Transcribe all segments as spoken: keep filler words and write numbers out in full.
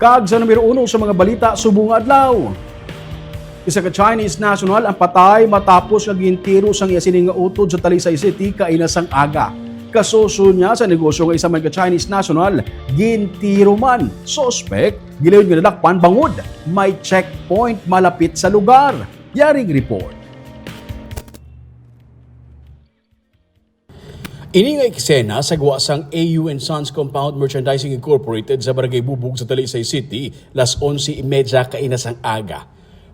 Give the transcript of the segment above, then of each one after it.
Kag sa numero uno sa mga balita subong nga adlaw, isa ka Chinese national ang patay matapos nga gintiro sang iya sini nga utod sa Talisay City kaina sang aga. Kasuso niya sa negosyo nga isa man ka Chinese national, gintiro man. Suspek, gilayon nga nadakpan bangod may checkpoint malapit sa lugar. Yaring report. Ini nga eksena sa gwa sang A U and Sons Compound Merchandising Incorporated sa Barangay Bubog sa Talisay City, las onse y media kaina sang aga.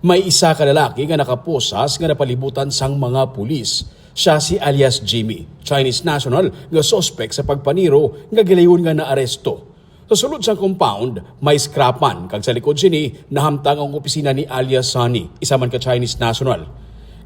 May isa ka lalaki nga nakaposas nga napalibutan sang mga pulis. Siya si alias Jimmy, Chinese national nga suspek sa pagpaniro nga gilayon nga naaresto. Sa sulod sang compound, may scrapan, kag sa likod sini, nahamtang ang opisina ni alias Sunny, isa man ka Chinese national.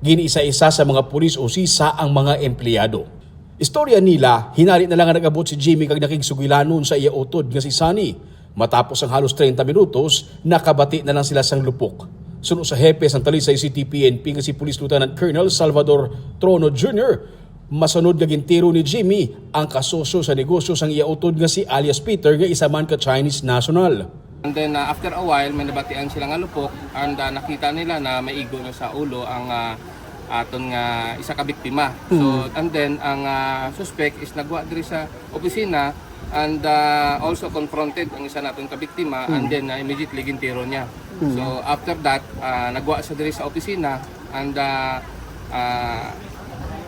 Gin-isa-isa sa mga pulis usisa ang mga empleyado. Istorya nila, hinali na lang nga nag-abot si Jimmy kag nakigsugilanon sa iya utod nga si Sunny. Matapos ang halos treinta minutos, nakabati na lang sila sang lupok. Suno sa hepe sang Talisay City P N P nga si Police Lieutenant Colonel Salvador Trono Junior, masunod nga gintiro ni Jimmy ang kasosyo sa negosyo sang iya utod nga si alias Peter nga isa man ka Chinese national. And then, uh, after a while, may nabatian sila nga lupok, and, uh, nakita nila na may igo na sa ulo ang, uh, aton nga isa ka biktima. So, Mm. and then, ang, uh, suspect is nagwa diri sa opisina and, uh, also confronted ang isa naton ka biktima, and Mm. then, uh, immediately gintiro niya. Mm. So, after that, uh, nagwa sa diri sa opisina and, uh, uh,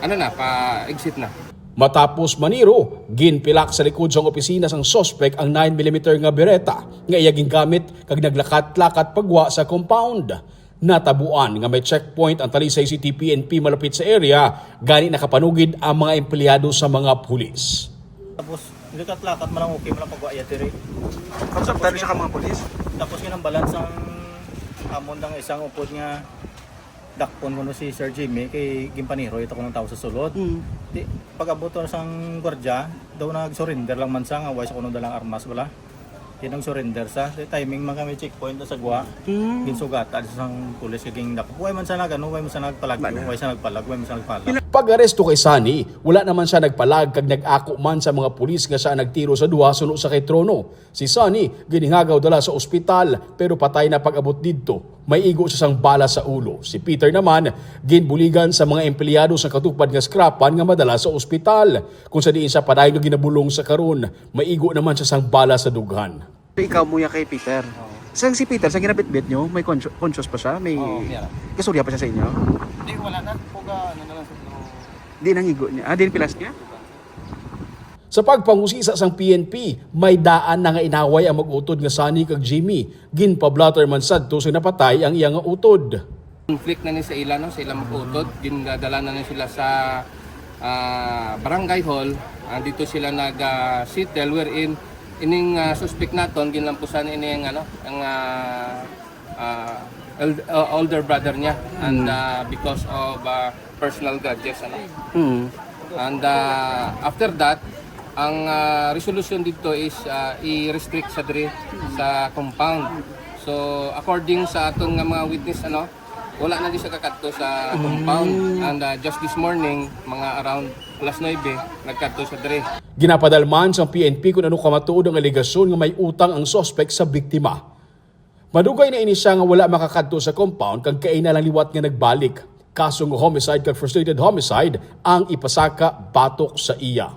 ano na, pa-exit na. Matapos maniro, ginpilak sa likod sang opisina sang suspek ang nine millimeter nga Beretta nga iya gingamit kag naglakat-lakat pagwa sa compound. Natabuan nga may checkpoint ang Talisay City P N P malapit sa area, gani nakapanugid ang mga empleyado sa mga pulis. Tapos, nilakat-lakat man lang, okay man lang pagwa iya diri. Tapos, after siya ka mga pulis? Tapos, ginhambalan sang amon lang isang upod nga dakpon kuno si Sir Jimmy kay ginpaniro ito kuno tawo sa sulod. Mm. Di, pag-abot to sang gwardiya, daw nag-surrender lang man sa nga, way sa kuno dalang armas bala. Di nag-surrender sa. Di, timing man kami checkpoint na sa gwa. Mm. Ginsugata di sang pulis kay gindakop. Way man sa nag-, ano, way man sa nagpalag, Wala. way sa nagpalag, way man sa nagpalag. Pag-aresto kay Sunny, wala naman siya nagpalag kag nag-ako man sa mga pulis nga siya nagtiro sa duha suno sa kay Trono. Si Sunny, ginhingagaw dala sa ospital, pero patay na pag-abot didto. May igo siya sang bala sa ulo. Si Peter naman, ginbuligan sa mga empleyado sa katupad nga scrapan nga madala sa ospital. Kung sa diin siya padayon nga ginabulong sa karon, may igo naman siya sang bala sa dughan. Ikaw mo ya kay Peter. Oo. Sang si Peter, sa ginabitbit nyo, may consci-, conscious pa siya? May Oo, yeah. Kasuri pa siya sa inyo? Hindi, wala na. Puga, ano na lang sa Di nangigo niya? Ah, di pilas niya? Sa pagpangusisa sang P N P, may daan na nga inaway ang mag-utod nga Sunny kag Jimmy. Ginpa-blotter man sadto sa napatay ang iya nga utod. Conflict na ni sa ila, no, sa ilang mag-utod. Gindadala na ni sila sa, ah, barangay hall. Ah, dito sila nag, ah, settle, wherein ining, ah, suspect naton, ginlampusan ini ang, ano, ang, ah, ah, el-, ah, older brother niya. And, Mm. ah, because of, ah, personal grudges, ano. Mm. And, ah, after that, ang, ah, resolution dito is, ah, i-restrict sa diri sa compound. So, according sa aton nga mga witness, ano, wala na di siya kakadto sa Mm. compound. And, ah, just this morning, mga around alas nuebe, nagkadto sa diri. Ginapadalman sang P N P kung ano kamatuod ang alegasyon nga may utang ang suspect sa biktima. Madugay na ini siya nga wala makakadto sa compound kag kaina lang liwat nga nagbalik. Kaso nga homicide kag frustrated homicide ang ipasaka batok sa iya.